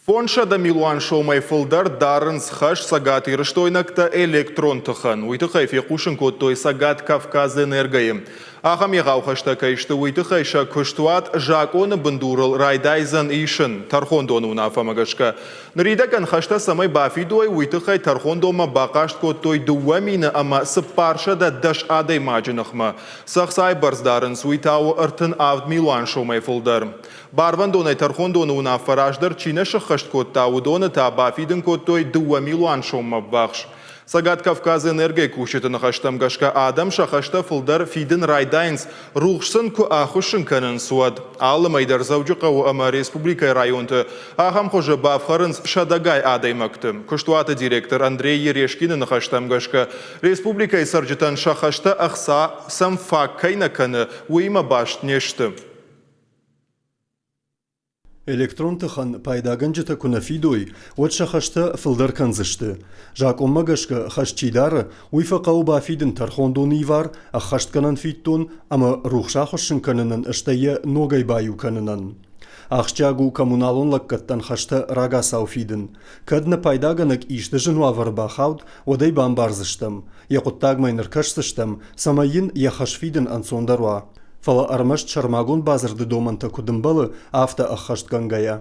500 милуан сомӕй фылдӕр дарынц хӕс цӕгатирыстойнӕгтӕ электрон тыхӕн. Уый тыххӕй фехъусын кодтой Цӕгат Кавказэнерго-йы. Ахӕм егъау хӕстӕ кӕй сты, уый тыххӕй сӕ куыстуат закъоны бындурыл райдайдзӕн исын тӕрхондоны уынаффӕмӕ гӕсгӕ. Ныридӕгӕн хӕстӕ цӕмӕй бафидой, уый тыххӕй тӕрхондонмӕ бахъаст кодтой 2410 адӕймаджы ныхмӕ. Цы ӕхцайы бӕрц дарынц, уый та у 37 милуан сомӕй фылдӕр. Барвӕндонӕй тӕрхондоны уынаффӕ раздӕр чи нӕ сыххӕст кодта, уыдоны та бафидын кодтой 2 милуан соммӕ ввахс. Цӕгат Кавказы энергийы кусджыты ныхӕстӕм гӕсгӕ адӕм сӕ хӕстӕ фылдӕр фидын райдайынц, рухс сын куы ӕххуыссын кӕнынц, уӕд. Алы мӕй дӕр Дзӕуджыхъӕуы ӕмӕ республикӕйы районты ахӕм хуызы бафхӕрынц сӕдӕгай адӕймӕгты. Куыстуаты директор Андрей Ерешкины ныхӕстӕм гӕсгӕ, республикӕйы цӕрджытӕн сӕ хӕстӕ ӕхца сӕм фаг кӕй нӕ кӕны, уыимӕ баст не сты. Электрон тыхӕн пайдагӕнджытӕ куы нӕ фидой, уӕд сӕ хӕстӕ фылдӕр кӕндзысты. Закъонмӕ гӕсгӕ хӕс чи дары, уый фӕхъӕуы бафидын тӕрхондоны ивар, ӕххӕстгӕнӕн фиддон ӕмӕ рухс ахуыссын кӕнынӕн, стӕй йӕ ногӕй баиу кӕнынӕн. Ахсджиаг у коммуналон лӕггӕдтӕн хӕстӕ рагацау фидын. Кӕд нӕ пайдагӕнӕг исты зын уавӕры бахауд, уӕд ӕй бамбардзыстӕм, йӕ хъуыддагмӕ йын ӕркӕсдзыстӕм, цӕмӕй йын йӕ хӕс фидын ӕнцондӕр уа. Фӕлӕ ӕрмӕст сӕрмагонд бадзырды домӕнтӕ куыд ӕмбӕлы, афтӕ ӕххӕстгӕнгӕйӕ.